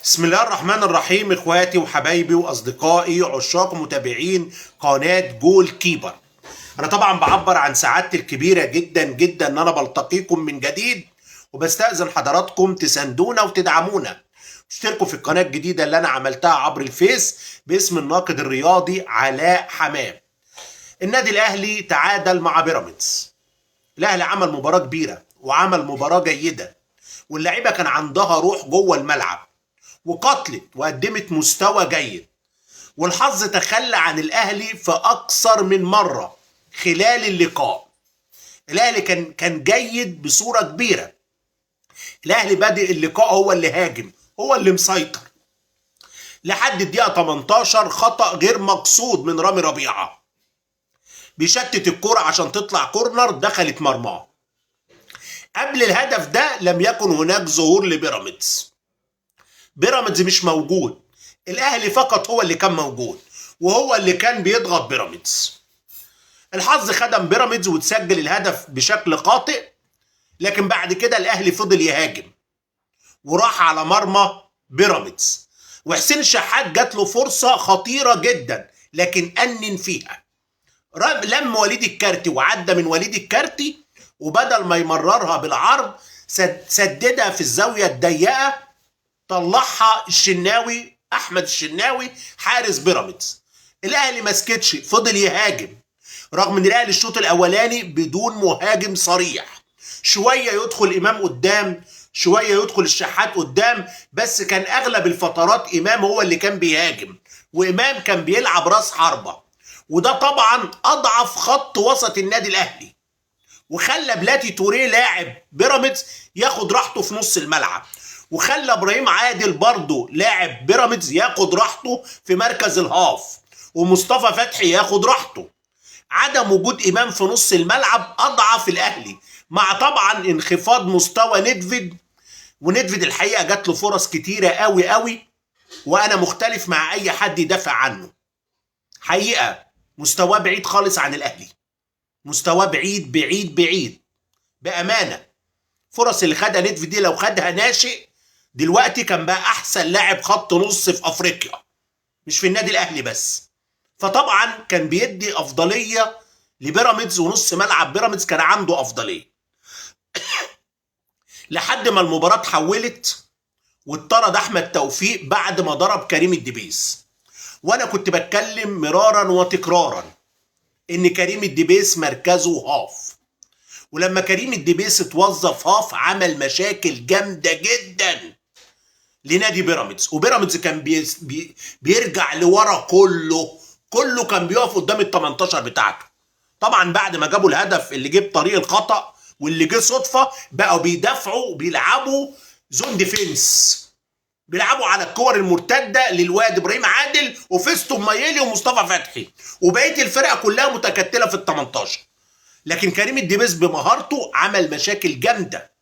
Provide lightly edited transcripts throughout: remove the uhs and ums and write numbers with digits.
بسم الله الرحمن الرحيم. اخواتي وحبايبي واصدقائي عشاق متابعين قناة جول كيبر، انا طبعا بعبر عن سعادتي الكبيرة جدا جدا ان انا بلتقيكم من جديد، وبستأذن حضراتكم تساندونا وتدعمونا، اشتركوا في القناة الجديدة اللي انا عملتها عبر الفيس باسم الناقد الرياضي علاء حمام. النادي الاهلي تعادل مع بيراميدز. الاهلي عمل مباراة كبيرة وعمل مباراة جيدة، واللعيبة كان عندها روح جوه الملعب وقتلت وقدمت مستوى جيد، والحظ تخلى عن الاهلي في اكثر من مرة خلال اللقاء. الاهلي كان جيد بصورة كبيرة. الاهلي بادئ اللقاء هو اللي هاجم، هو اللي مسيطر لحد الدقيقة 18. خطا غير مقصود من رامي ربيعة، بيشتت الكرة عشان تطلع كورنر، دخلت مرماه. قبل الهدف ده لم يكن هناك ظهور لبيراميدز، بيراميدز مش موجود، الاهلي فقط هو اللي كان موجود وهو اللي كان بيضغط بيراميدز. الحظ خدم بيراميدز وتسجل الهدف بشكل خاطئ، لكن بعد كده الاهلي فضل يهاجم وراح على مرمى بيراميدز، وحسين الشحات جات له فرصة خطيرة جدا لكن أنن فيها. لم وليد الكارتي وعدى من وليد الكارتي، وبدل ما يمررها بالعرض سددها في الزاوية الضيقة، طلعها الشناوي، احمد الشناوي حارس بيراميدز. الاهلي ما سكتش، فضل يهاجم رغم ان الاهلي الشوط الاولاني بدون مهاجم صريح، شوية يدخل امام قدام، شوية يدخل الشحات قدام، بس كان اغلب الفترات امام هو اللي كان بيهاجم، وامام كان بيلعب راس حربه، وده طبعا اضعف خط وسط النادي الاهلي، وخلى بلاتي توريه لاعب بيراميدز ياخد راحته في نص الملعب، وخلى ابراهيم عادل برضه لاعب بيراميدز ياخد راحته في مركز الهاف، ومصطفى فتحي ياخد راحته. عدم وجود امام في نص الملعب اضعف الاهلي، مع طبعا انخفاض مستوى ندفيد، وندفيد الحقيقة جات له فرص كتيرة قوي قوي، وانا مختلف مع اي حد يدافع عنه. حقيقة مستواه بعيد خالص عن الاهلي، مستواه بعيد بعيد بعيد بامانه. فرص اللي خدها ندفيد دي لو خدها ناشئ دلوقتي كان بقى احسن لاعب خط نص في افريقيا، مش في النادي الاهلي بس. فطبعا كان بيدي افضلية لبيراميدز، ونص ملعب بيراميدز كان عنده افضلية لحد ما المباراة اتحولت واتطرد احمد توفيق بعد ما ضرب كريم الدبيس. وانا كنت بتكلم مرارا وتكرارا ان كريم الدبيس مركزه half، ولما كريم الدبيس اتوظف half عمل مشاكل جامدة جدا لنادي بيراميدز، وبيراميدز كان بيرجع لورا، كله كان بيقف قدام ال 18 بتاعته. طبعا بعد ما جابوا الهدف اللي جه بطريق الخطأ واللي جه صدفة، بقوا بيدافعوا وبيلعبوا zone defense، بيلعبوا على الكور المرتدة للواد ابراهيم عادل وفيستون مايلي ومصطفى فتحي، وبقية الفرقة كلها متكتله في ال 18. لكن كريم الدبيس بمهارته عمل مشاكل جامدة،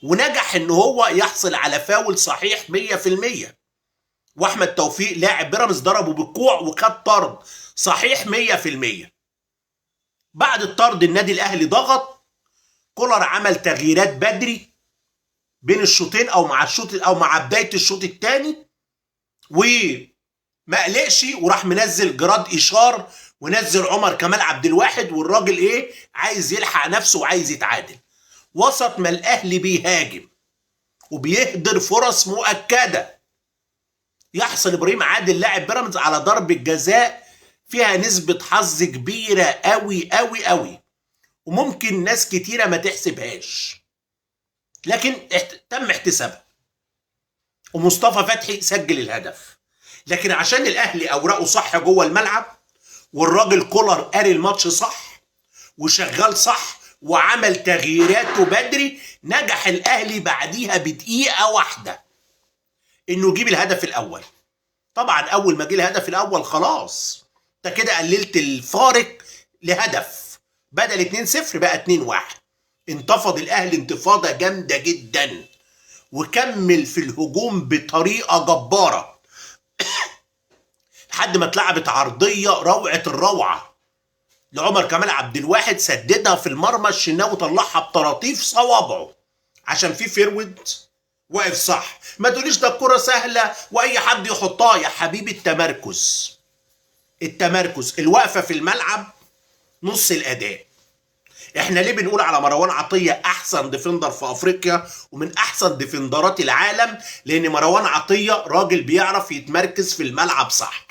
ونجح ان هو يحصل على فاول صحيح 100%. واحمد توفيق لاعب بيراميدز ضربه بالكوع وخد طرد صحيح 100%. بعد الطرد النادي الاهلي ضغط، كولر عمل تغييرات بدري بين الشوطين او مع الشوط او مع بداية الشوط الثاني، وما قلقش وراح منزل جراد اشار ونزل عمر كمال عبد الواحد، والراجل ايه عايز يلحق نفسه وعايز يتعادل. وسط ما الاهلي بيهاجم وبيهدر فرص مؤكدة، يحصل ابراهيم عادل لاعب بيراميدز على ضربه جزاء فيها نسبه حظ كبيرة قوي قوي قوي، وممكن ناس كتيرة ما تحسبهاش، لكن تم احتسابها، ومصطفى فتحي سجل الهدف. لكن عشان الاهلي اوراقه صح جوه الملعب، والراجل كولر قاري الماتش صح وشغال صح وعمل تغييراته بدري، نجح الاهلي بعديها بدقيقة واحدة انه يجيب الهدف الاول. طبعا اول ما جه الهدف الاول خلاص انت كده قللت الفارق لهدف، بدل 2-0 بقى 2-1. انتفض الاهلي انتفاضة جامدة جدا، وكمل في الهجوم بطريقة جبارة لحد ما اتلعبت عرضية روعه الروعة لعمر كمال عبد الواحد، سددها في المرمى، الشناوي طلعها بطراطيف صوابعه عشان في forward واقف صح. ما تقوليش ده الكرة سهلة واي حد يحطها يا حبيبي. التمركز، التمركز، الوقفة في الملعب نص الاداء. احنا ليه بنقول على مروان عطية احسن defender في افريقيا ومن احسن defender ات العالم؟ لان مروان عطية راجل بيعرف يتمركز في الملعب صح،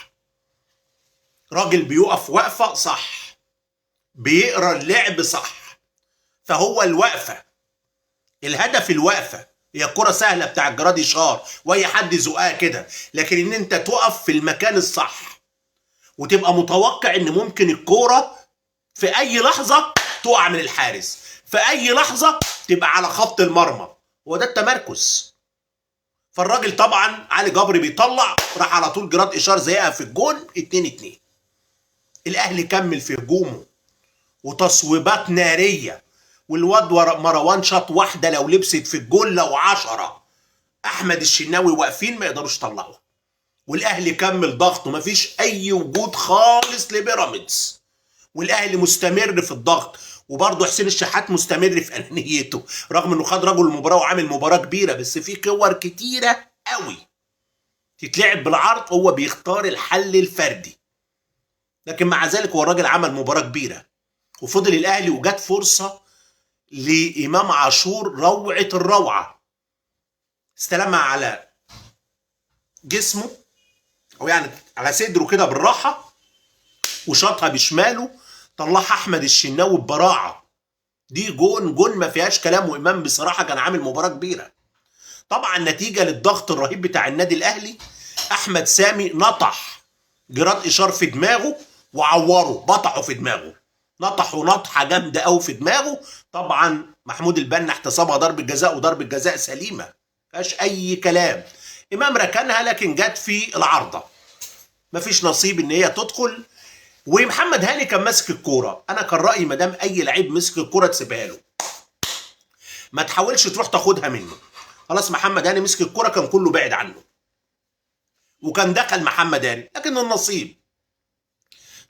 راجل بيقف وقفة صح، بيقرا اللعب صح. فهو الوقفة، الهدف الوقفة. هي كرة سهلة بتاع جراديشار واي حد يزقها كده، لكن ان انت تقف في المكان الصح وتبقى متوقع ان ممكن الكورة في اي لحظة تقع من الحارس، في اي لحظة تبقى على خط المرمى، هو ده التمركز. فالراجل طبعا علي جبر بيطلع، راح على طول جراد اشار زيقها في الجون. 2-2. الاهلي كمل في هجومه وتصويبات نارية، والواد مروان شاط واحدة لو لبست في الجول لو 10 احمد الشناوي واقفين ما يقدروش يطلعوها. والاهلي كمل ضغطه، مفيش اي وجود خالص لبيراميدز، والاهلي مستمر في الضغط. وبرضه حسين الشحات مستمر في انانيته، رغم انه خد رجل المباراة وعامل مباراة كبيرة، بس في كور كتيرة قوي تتلعب بالعرض، هو بيختار الحل الفردي. لكن مع ذلك هو الراجل عمل مباراة كبيرة، وفضل الاهلي وجات فرصة لامام عاشور روعه الروعة، استلمها على جسمه او يعني على صدره كده بالراحة، وشاطها بشماله، طلعها احمد الشناوي ببراعه. دي جون، جون ما فيهاش كلام. وامام بصراحة كان عامل مباراة كبيرة. طبعا نتيجة للضغط الرهيب بتاع النادي الاهلي، احمد سامي نطح جراد اشار في دماغه وعوره، بطحه في دماغه، نطحه نطحه جامدة قوي في دماغه. طبعا محمود البنا احتسبها ضربه جزاء، وضربه جزاء سليمة ما فيهاش اي كلام. امام ركنها لكن جت في العارضة، مفيش نصيب ان هي تدخل. ومحمد هاني كان ماسك الكورة. انا كان رايي ما دام اي لعيب مسك الكورة تسيبها له، ما تحاولش تروح تاخدها منه. خلاص محمد هاني مسك الكورة، كان كله بعد عنه، وكان دخل محمد هاني، لكن النصيب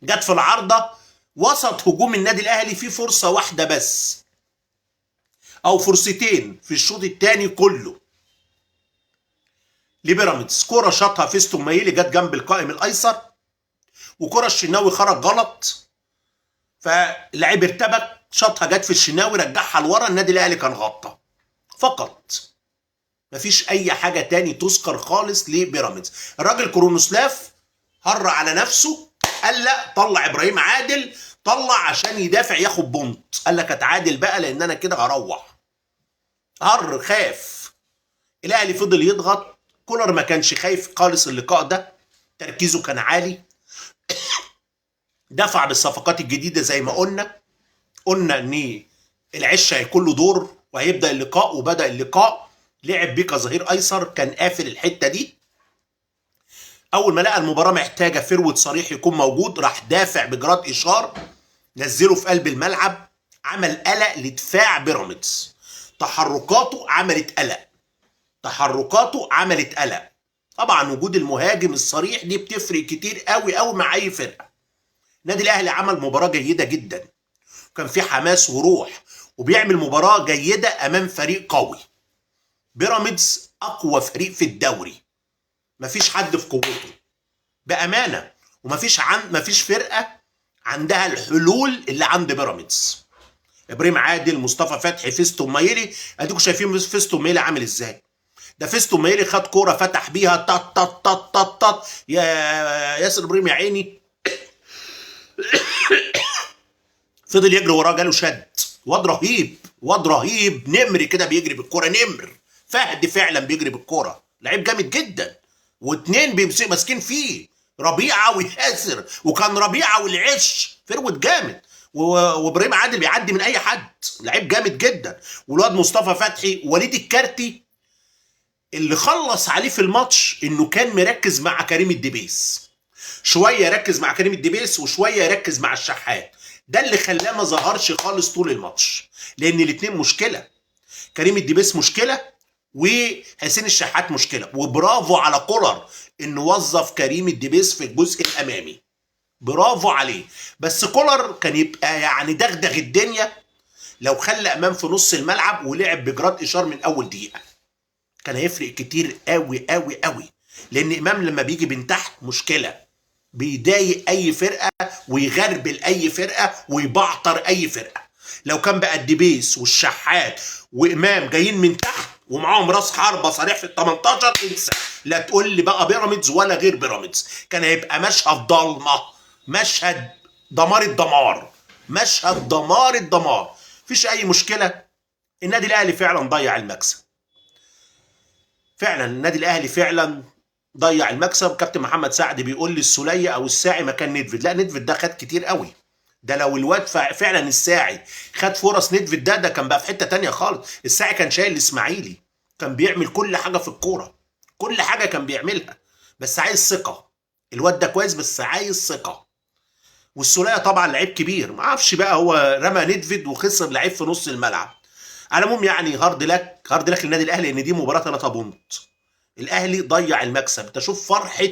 جت في العارضة. وسط هجوم النادي الاهلي في فرصة واحدة بس او فرصتين في الشوط الثاني كله لبيراميدز، كورة شاطها فيستون مايلي جت جنب القائم الايسر، وكرة الشناوي خرج غلط، فاللاعب ارتبك، شاطها جت في الشناوي رجعها لورا، النادي الاهلي كان غطى فقط، مفيش اي حاجة تاني تذكر خالص لبيراميدز. الراجل كرونوسلاف هر على نفسه، قال لا، طلع ابراهيم عادل، طلع عشان يدافع ياخد بونت، قال لك اتعادل بقى لان انا كده هروح. هر خاف. الاهلي فضل يضغط، كولر ما كانش خايف خالص اللقاء ده، تركيزه كان عالي، دفع بالصفقات الجديدة زي ما قلنا ان العش هيكون له دور وهيبدا اللقاء، وبدا اللقاء. لعب بيه كظهير ايسر، كان قافل الحتة دي. اول ما لقى المباراة محتاجه forward صريح يكون موجود، راح دافع بجراد اشار، نزله في قلب الملعب، عمل قلق لدفاع بيراميدز. تحركاته عملت قلق، تحركاته عملت قلق. طبعا وجود المهاجم الصريح دي بتفرق كتير قوي قوي مع اي فرقه. النادي الاهلي عمل مباراة جيدة جدا، كان في حماس وروح، وبيعمل مباراة جيدة امام فريق قوي. بيراميدز اقوى فريق في الدوري، مفيش حد في قوته بامانه، ومفيش مفيش فرقه عندها الحلول اللي عند بيراميدز. ابراهيم عادل، مصطفى فتحي، فيستون مايلي، اديكم شايفين فيستون مايلي عامل ازاي. ده فيستون مايلي خد كورة فتح بيها طط طط طط طط طط، يا ياسر ابراهيم يا عيني فضل يجري وراه، جاله شد. واد رهيب، واد رهيب، نمر كده بيجري بالكورة، نمر فهد فعلا بيجري بالكورة، لعيب جامد جدا. واتنين بيمسك ماسكين فيه، ربيعة وياسر، وكان ربيعة والعش forward جامد، وابراهيم عادل بيعدي من اي حد، لعيب جامد جدا. والواد مصطفى فتحي، وليد الكارتي اللي خلص عليه في الماتش انه كان مركز مع كريم الدبيس، شوية يركز مع كريم الدبيس وشوية يركز مع الشحات، ده اللي خلاه ما ظهرش خالص طول الماتش، لان الاثنين مشكلة، كريم الدبيس مشكلة وحسين الشحات مشكلة. وبرافو على كولر انه وظف كريم الدبيس في الجزء الامامي، برافو عليه. بس كولر كان يبقى يعني دغدغ الدنيا لو خلى امام في نص الملعب ولعب بجراد اشار من اول دقيقة. كان هيفرق كتير قوي قوي قوي، لان امام لما بيجي من تحت مشكلة، بيضايق اي فرقه ويغربل اي فرقه ويبعتر اي فرقه. لو كان بقى الدبيس والشحات وامام جايين من تحت ومعاهم راس حربه صريح في ال 18، انسى، لا تقول لي بقى بيراميدز ولا غير بيراميدز، كان هيبقى مشهد ضلمة، مشهد دمار الدمار، مشهد دمار الدمار. مفيش اي مشكلة، النادي الاهلي فعلا ضيع المكسب، فعلا النادي الاهلي فعلا ضيع المكسب. كابتن محمد سعد بيقول لي السوليه او الساعي مكان ندفد، لا ندفد ده خد كتير قوي، ده لو الواد فعلا الساعي خد فرص ندفد ده كان بقى في حتة تانية خالص. الساعي كان شايل الاسماعيلي، كان بيعمل كل حاجة في الكورة، كل حاجة كان بيعملها، بس عايز ثقة. الواد ده كويس بس عايز ثقة. والسوليه طبعا لعيب كبير، ما اعرفش بقى هو رمى ندفد وخسر لعيب في نص الملعب. على العموم يعني hard luck، hard luck للنادي الاهلي، ان دي مباراة 3 point، الاهلي ضيع المكسب. انت شوف فرحه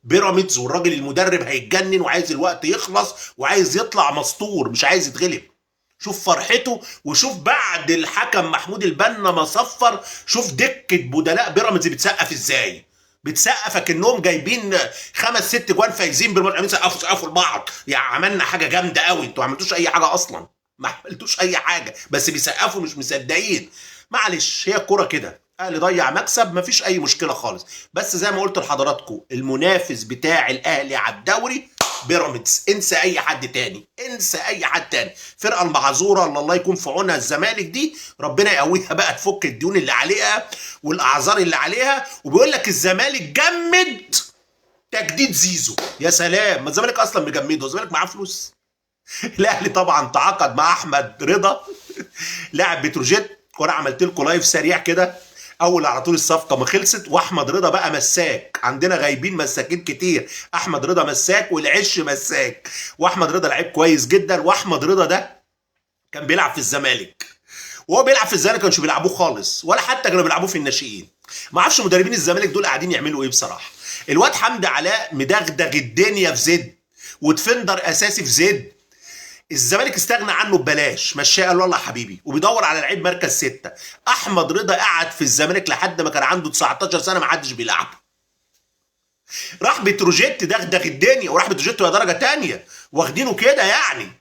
بيراميدز والراجل المدرب هيتجنن وعايز الوقت يخلص وعايز يطلع مسطور، مش عايز يتغلب. شوف فرحته، وشوف بعد الحكم محمود البنا ما صفر، شوف دكه بدلاء بيراميدز بتسقف ازاي، بتسقف كأنهم جايبين 5 6 جوان فايزين بالماتش، سقفوا سقفوا لبعض، يعني عملنا حاجة جامدة قوي، انتوا ما عملتوش اي حاجة اصلا، ما عملتوش اي حاجة، بس بيسقفوا مش مصدقين. معلش هي الكورة كده، الاهلي ضيع مكسب، مفيش اي مشكلة خالص. بس زي ما قلت لحضراتكم، المنافس بتاع الاهلي على الدوري بيراميدز، انسى اي حد تاني، انسى اي حد تاني. فرقه المعذوره اللي الله يكون في عونها الزمالك دي، ربنا يقويها بقى، تفك الديون اللي عليها والاعذار اللي عليها. وبيقول لك الزمالك جمد تجديد زيزو، يا سلام، ما الزمالك اصلا مجمده، الزمالك معاه فلوس. الاهلي طبعا تعاقد مع احمد رضا لاعب بتروجيت، وانا عملت لكم live سريع كده اول على طول الصفقة ما خلصت. واحمد رضا بقى مساك، عندنا غايبين مساكين كتير، احمد رضا مساك والعش مساك، واحمد رضا لعيب كويس جدا. واحمد رضا ده كان بيلعب في الزمالك، وهو بيلعب في الزمالك كانش بيلعبوه خالص، ولا حتى كانوا بيلعبوه في الناشئين. ما اعرفش مدربين الزمالك دول قاعدين يعملوا ايه بصراحة. الواد حمدي علاء مدغدغ الدنيا في زد، و defender اساسي في زد، الزمالك استغنى عنه ببلاش، مشاه قال له يلا يا حبيبي، وبيدور على لعيب مركز 6. احمد رضا قعد في الزمالك لحد ما كان عنده 19 سنة ما حدش بيلعبه. راح بتروجيت دغدغ الدنيا، وراح بتروجيت يا درجه ثانية، واخدينه كده يعني.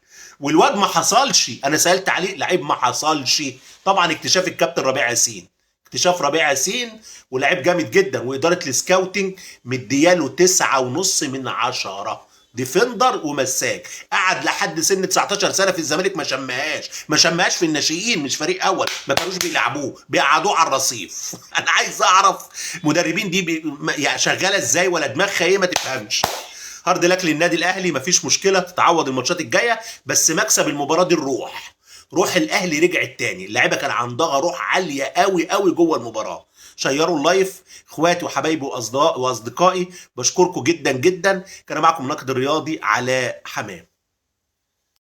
والواد ما حصلش، انا سالت عليه لعيب ما حصلش. طبعا اكتشاف الكابتن ربيع ياسين، اكتشاف ربيع ياسين، ولاعيب جامد جدا، واداره ال scouting مدياله 9.5 من 10، defender ومساك. قعد لحد سن 19 سنة في الزمالك، ما شمهاش، ما شمهاش في الناشئين، مش فريق اول، ما كانوش بيلعبوه، بيقعدوه على الرصيف. انا عايز اعرف مدربين دي يعني شغالة ازاي ولا دماغها ايه، ما تفهمش. hard luck للنادي الاهلي، مفيش مشكلة، تتعوض الماتشات الجاية، بس مكسب المباراة دي الروح، روح الاهلي رجعت تاني، اللعيبة كان عندها روح عالية قوي قوي جوه المباراة. شيروا ال live اخواتي وحبايبي واصدقائي، بشكركم جدا جدا. كان معكم ناقد الرياضي علاء حمام.